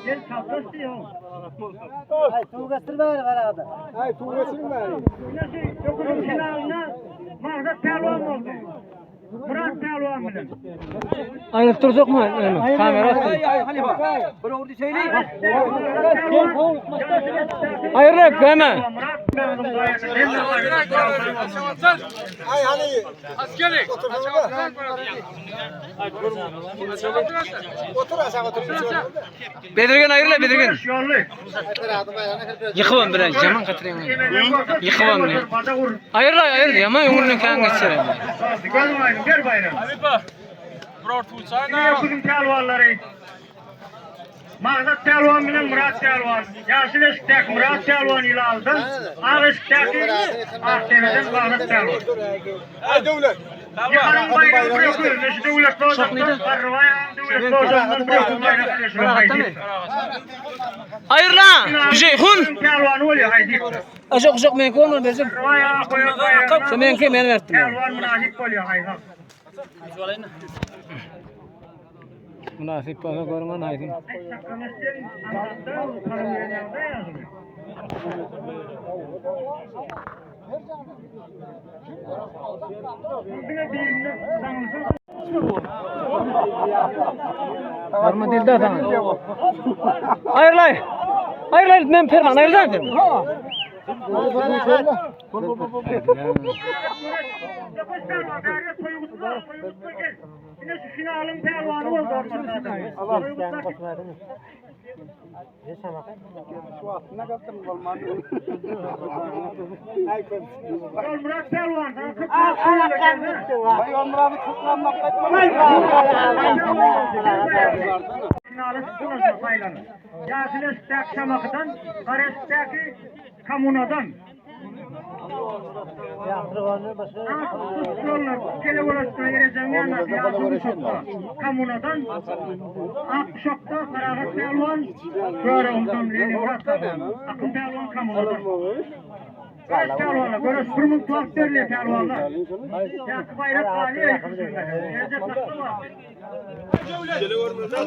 Gel çapraz diýýär. Ay suw getir bari garada. Ay suw geçirin bari. Dokuzyň finalynda Magdat pälwan boldy. Murat pälwan bilen. Aýryp durjak mı? Kamera atdy. Aýryp hemen. Murat pälwan. Ay hani. Askeri. Otur Otur aşağı otur. Bedirgen aýryla Bedirgen. Ýolly. Ýykyban bilen jaman gatyryň. Ýykyban bilen. Aýryla aýryl ýaman öňünden kän geçer. Göz aýdyn, ber baýram. Dokuzyň pälwanlary. Magdat pälwan bilen Murat pälwan. Ýaşyl eşikdäki Murat pälwan Ýylaldan, ak eşikdäki Akdepeden Magdat pälwan. Ay devlet. Ýykaryň baýragy bırakıyor. Neşe döwlet bojakdan, Garrybaý aň döwlet bojakdan bırakıyor baýrak bilen haýdy. Aýryla. Jeyhun. Pälwany bolýar haýdy. Ajok jok men kolma berjek. Garrybaý aň goýan baýragyna Sen meňki men berdim. Pälwan mynasyp bolýar haýha. Münasip bolsa görüň aýdyn. Barma dilde sana. Ayrılay. Ayrılay men perman ayrılay dedim. Yine şu finalın pehlivanı oldu ortada. Allah sen koşmadın. Şu altına kaptım olmaz. Ay koy. Ol Murat pehlivan sana 40 lira Ay onları kutlanmak Finalı tutulursa saylanır. Yasin Eşik'teki Şamakı'dan, Kara Eşik'teki Kamuna'dan. Kele olasına gireceğim yanına Yasin Uşak'ta Kamuna'dan. Ak Uşak'ta Karahat Pehlivan, Göre ondan Leni Murat Pehlivan. Akın Pehlivan Kamuna'dan. Göreş pehlivanlar, göreş kurumun tuhaf derli pehlivanlar. Yasin Bayrak Ali Gelecek takı var.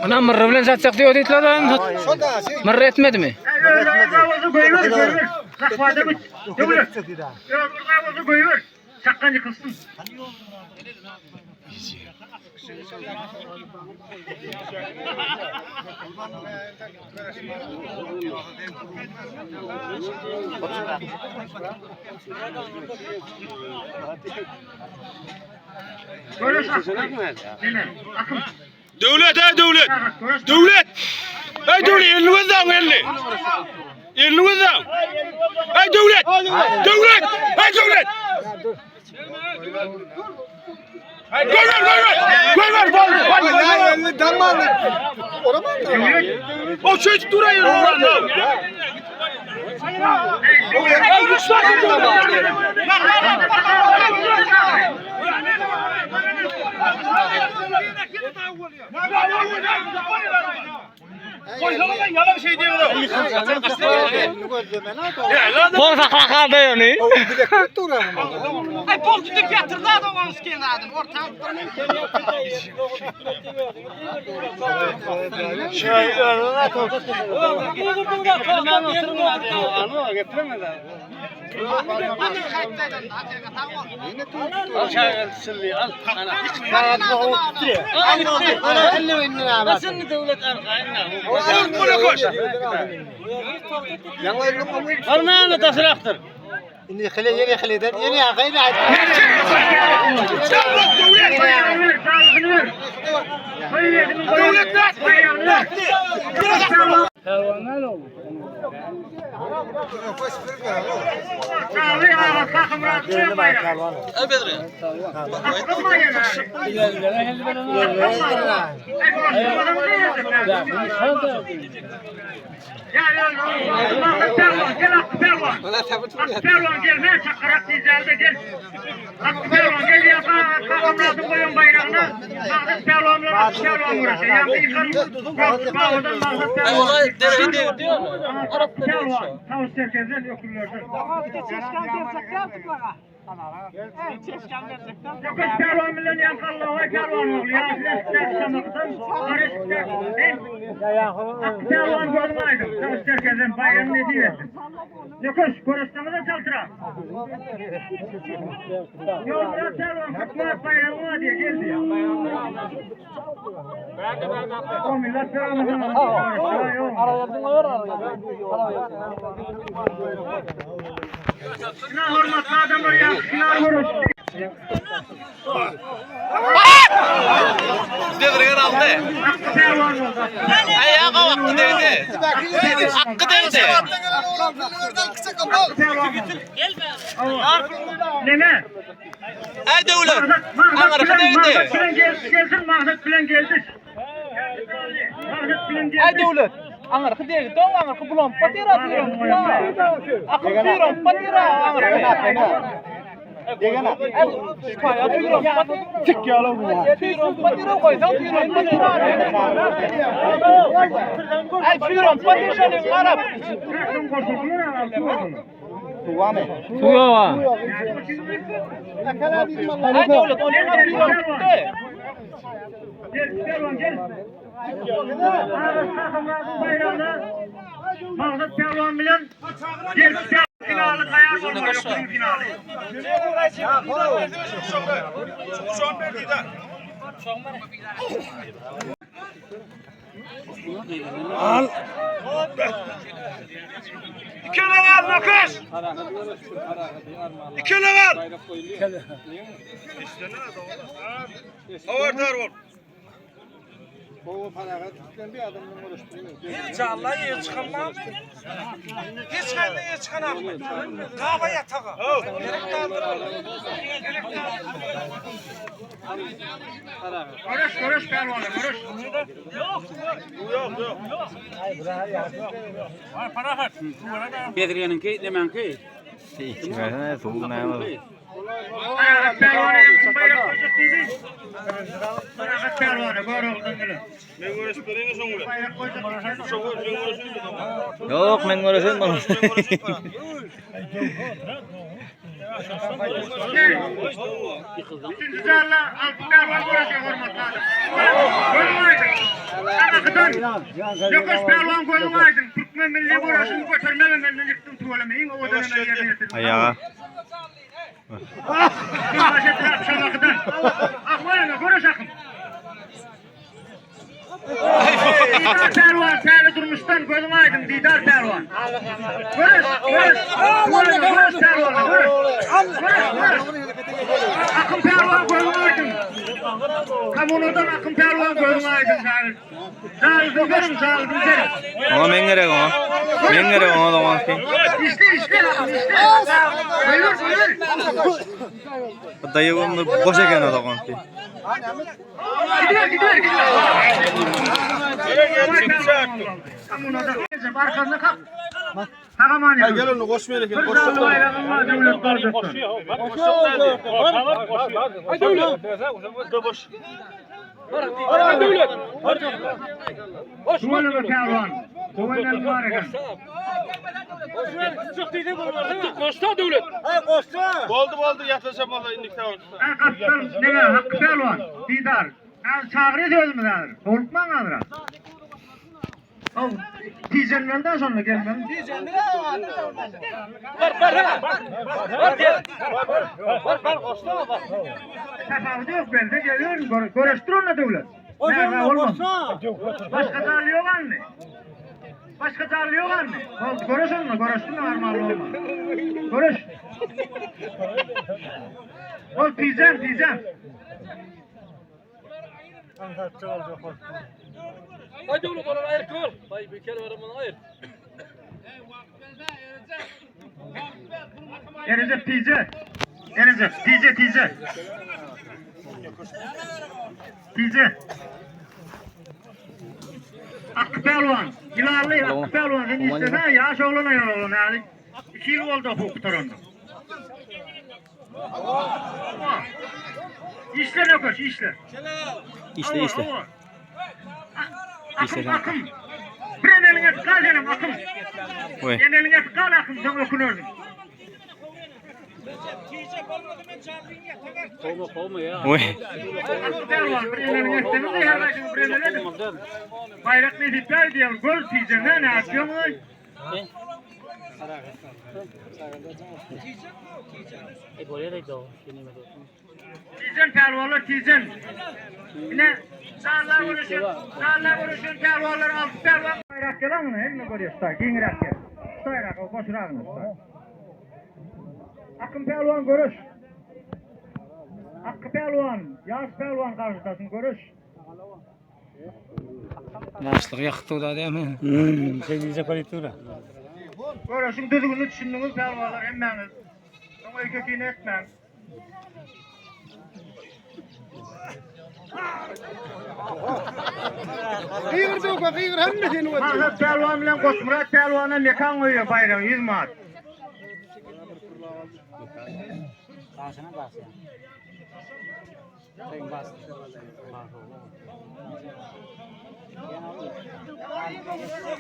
Ana mırra bilen satsak diyor diýdiler lan. Mırra etmedi mi? Çakkan yıkılsın. Göreş akın. Akın. Döwlet ey döwlet. Döwlet. Ey döwlet elini gözläň elini. Elini gözläň. Ey döwlet. Döwlet. Ey döwlet. Goýber goýber. Goýber bol. Bol. Elini dammalı. Oraman da. O çöç durayır orada. Ey güçler Koysana ben yalan şey diyorum. Bol sakla kaldı yani. Bilek duranım. Barmağını tasraktır. Indi xile yeni xileden yeni akayla Devlet Pehlivan gel, men çakarak diyeceğim gel. Hakkı Pehlivan gel ya, Hakkı koyun bayrağına. Mahmut Pehlivan'la Hakkı Pehlivan uğraşıyor. Yani yıkan, Bağlı'dan Mahmut Pehlivan. Pälwan, Tawus serkezden öküzlerden. Ýokuş pälwan bilen ýaňky Allabaý pälwan ogly, ýaşyl eşikdäki şamakdan, gara eşikdäki, men. Akky pälwan gözüň aýdyň, Tawus serkezden baýragyny nesip etsin. Ýokuş, göreşseňiz-de çaltrak. Ýolmyrat pälwan 40 manat baýragyň bar diýýär, gel diýýär. Hormatly adamlar ýagşylar görüşdi. Devregen aldy. Ayağa akky degdi. Akky degdi. Neme? Ay döwlet. Aňyrky degdi. Maksat bilen gelsin, maksat bilen geldi. Maksat bilen geldi. Ay döwlet. Aňyrky degdi. Doň aňyrky bulam patira diýen. Akym diýen patira aňyrky. Degene. Şaýa diýen patira. Tik ýaly bu. Diýen patira goýsaň diýen patira. Ay diýen patira şonuň garap. Tuwamy. Suwa. Ay döwlet onuň diýen tutdy. Gel, gel, gel. Maksat Pälwan bilen gel finaly taýýar bolmaly, ýoksuň finaly. İkele al Nöküş. İkele al. Havardar ol. Bu paragat bir adamdan uğraştırıyor. Görüş, görüş Pälwanlar, görüş. Bedirgeninki, nemenki. Paragat Pälwana ýeňsin baýrak goýjak diýdi. Paragat Pälwana, gör oglan bilen. Men görüşüp bereyim soň bilen. Baýrak goýjak diýdi. Yok men görüşen bana. Üçünji jalla Altyn Pälwan görüşe hormatly adam. Gözüň aýdyň. Aňakydan. Ýokuş Pälwan gözüň aýdyň. Türkmen milli göreşini götermegem menden ýykdym tüweleme. Iň owadan ýerine ýetirdim. Ayağa. Baş etrap Şamakydan. Ahmalana görüş akym. Didar Pälwan täze durmuşdan gözüň aýdyň Didar Pälwan. Görüş, görüş. Tüweleme görüş Pälwan, görüş. Görüş, görüş. Akym Pälwan gözüň aýdyň. Kommunadan Akym Pälwan gözüň aýdyň şaýyr. Zaldy görüň, zaldy görüň. Ona men gerek ona. Men gerek ona da ona. İşte işte akım işte. Buyur buyur. Dayı onu boş eken o da ona. Gidiyor gidiyor gidiyor. Kommunadan. Arkasına kalk. Tamam Gel onu koşmaya Bir zallı bayrağım var devlet barjaktan. Tuvaleme pälwan. Tuvaleme mübarek. Koşsa döwlet. Boldu boldu yatacağım valla indik tamam. Ay kaptan neme Hakkı pälwan. Didar. Az çağrı sözümüz hazır. Korkman hazır. Al tijenmenden sonra gelmem. Bar bar bar. Bar gel. Bar bar koşsa bar. Tapavudu yok bende geliyorum. Gör, görüştür onunla devlet. Nerede olmaz. Başka tarlı yok anne. Başka tarlı yok anne. Oldu görüş onunla görüştün armağan olma. Görüş. Ol tiyeceğim tiyeceğim. Ay döwlet onu aýyr kör. Ay bir kere var onu aýyr. Erecep tiyece. Erecep tiyece tiyece. Tiyece. Hakkı Pehlivan. Yılarlı Hakkı Pehlivan. Sen istesen yaş oğlana yol oğlana. Yani 2 yıl oldu hukuk torundu. İşle ne koş işle. İşle işle. Akım akım. Bir emeliňe etip gal senem akym. Oý. Emeliňe etip gal akym, soň ökünersiň. Oý. Akym pälwan bir emeliňe etseňiz her haýsyňyz bir emel ediň. Baýrak nesip diýýär, gör tijen näme atýaň oý. Tijen pälwanlar tijen. Ine zallar görüşen, zallar görüşen pälwanlar altı pälwan. Bayrak gelen mi? Hemme görüyor usta. Giňiräk gel. Usta o boşuragyny usta. Akym pälwan görüş. Hakkı pälwan, Ýaş pälwan garşydaşyň görüş. Ýaşlygy ýakdy da diýme. Görüşüň düzgünini düşündüňiz pälwanlar hemmäňiz. Soň öýke-kine etmäň. Gygyr döwke gygyr hemme seni ötür. Maksat pälwan bilen Goçmyrat pälwana mekan goýuyor baýragy 100 manat.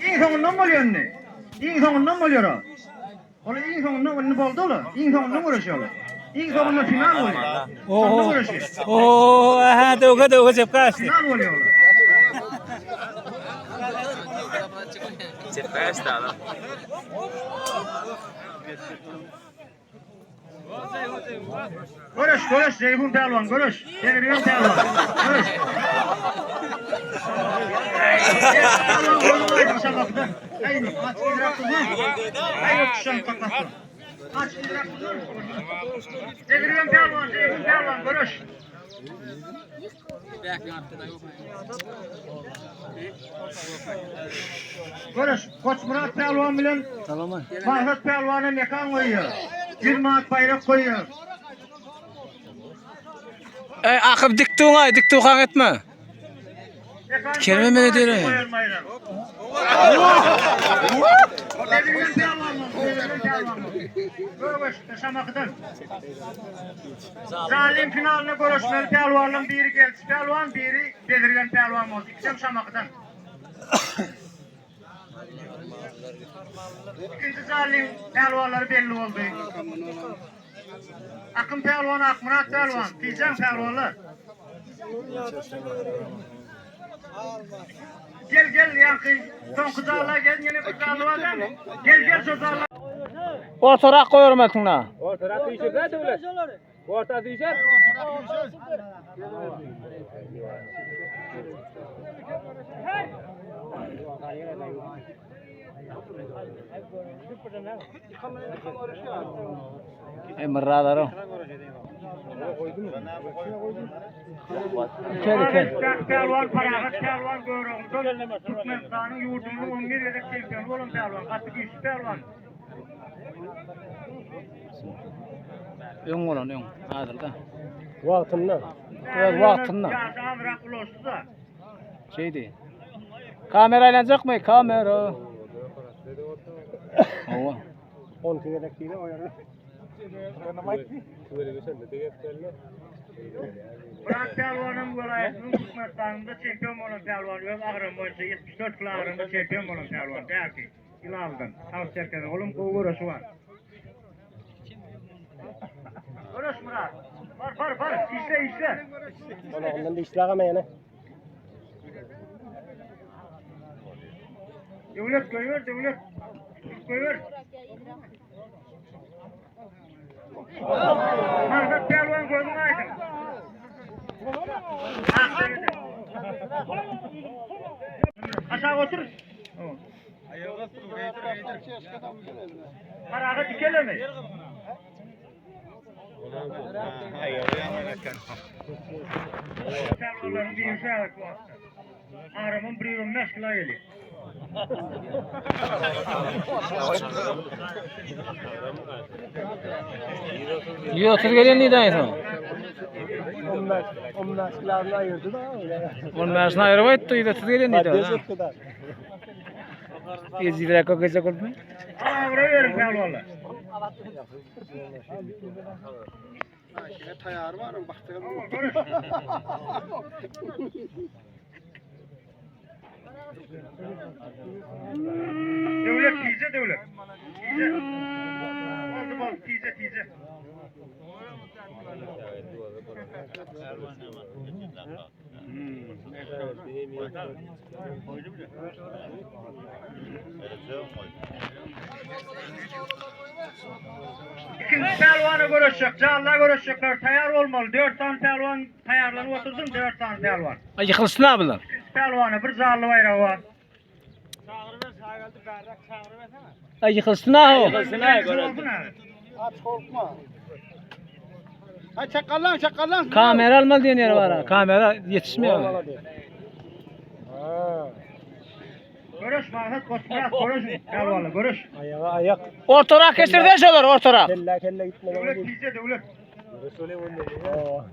Iň soňundan bolýar indi. Iň soňundan bolýar o. Ol iň soňundan indi boldy ol. Iň soňundan görüşýärler. Iň soňunda final bolýar. Oho. Oo, aha, döwke döwke çep kaçtı. Final bolýar olar. Görüş, görüş, Ceyhun Pehlivan, görüş. Demirgen Pehlivan, görüş. Demirgen Pehlivan, Ceyhun Pehlivan, görüş. Görüş, Koç Murat Pehlivan bilen Mahmut Pehlivan'a mekan koyuyor. 1 manat bayrak koyuyor. Ey akyp dik tuňay, dik tuňaň etme. Mekan Kerime mene diýre. koyuyor bayrak. Demirgen Pehlivan mı? Demirgen Pehlivan mı? Görüş, Şamakı'dan. Zalim finaline görüşmeli Pehlivan'ın biri geldi. Pehlivan biri Demirgen Pehlivan oldu. İkisem Şamakı'dan. İkinci zalim pehlivanları belli oldu. Akın Pehlivan, Akmurat Pehlivan, Tijan Pehlivanlar. Gel gel yankı, son kızarlar gel yine kızarlar var değil mi? Gel gel şu zarlar. Ortarak goýarım etine. Ey mırradaro. İçeri içeri. Pehlivan, Parahat Pehlivan Göroğlu'dan Türkmenistan'ın yurdunun 11 gezek şampiyonu olan Pehlivan, katı güçlü Pehlivan. Öň bolan öň. Hazırda. Wagtynda. Öz wagtynda. Yaşı azrak ulaştı da. Şeydi. Kamera aylanacak mı? Kamera. Owa. 12 gezek diýdi o ýerde. Murat Pehlivan'ın vilayetinin Türkmenistan'da şampiyon olan Pehlivan, öz ağrım boyunca 74 kilo ağrımda şampiyon olan Pehlivan. Der ki, Ilal'dan, Tavus Çerkez'den, oğlum kovu görüşü var. Görüş Murat. Var var var, işle işle. Ondan da işlagama ýene. Devlet koyuver, devlet. Koyuver. Mahmut Pehlivan gözün aydın. Aşağı otur. Parağı dikeleme. Pehlivanların bir işe evet bu hafta. Ağrımın bir 25 kilo geliyor. 130 gelen neydi en son? 15 15 kilo'nu ayırdı da öyle. 15'ini aýryp aýtdy, 130 gelen neydi? Madde etdi da. Ezidrak o gece görme. Ağrı verin pehlivanlar. Tayar var mı? Baktığım. Döwlet tije döwlet. Tije. Oldu bol tije tije. İkinci pehlivanı görüşecek, canlı görüşecekler, tayar olmalı. Dört tane pehlivan tayarlanıp oturdum, dört tane pehlivan. Ay ýykylsyn ha bular. İkinci pehlivanı bir canlı bayrağı var. Ay ýykylsyn ha o. Oldu ne? Aç korkma. Ha çakallan çakallan. Kamera almaly diýen ýeri bar ha. Kamera ýetişmeýär. Ha. Görüş Mahmut Koçmurat, görüş pehlivanı, görüş. Ayağa ayak. Ortarak kesirde şolar ortarak. Kelle kelle gitme. Devlet tije devlet. Oo.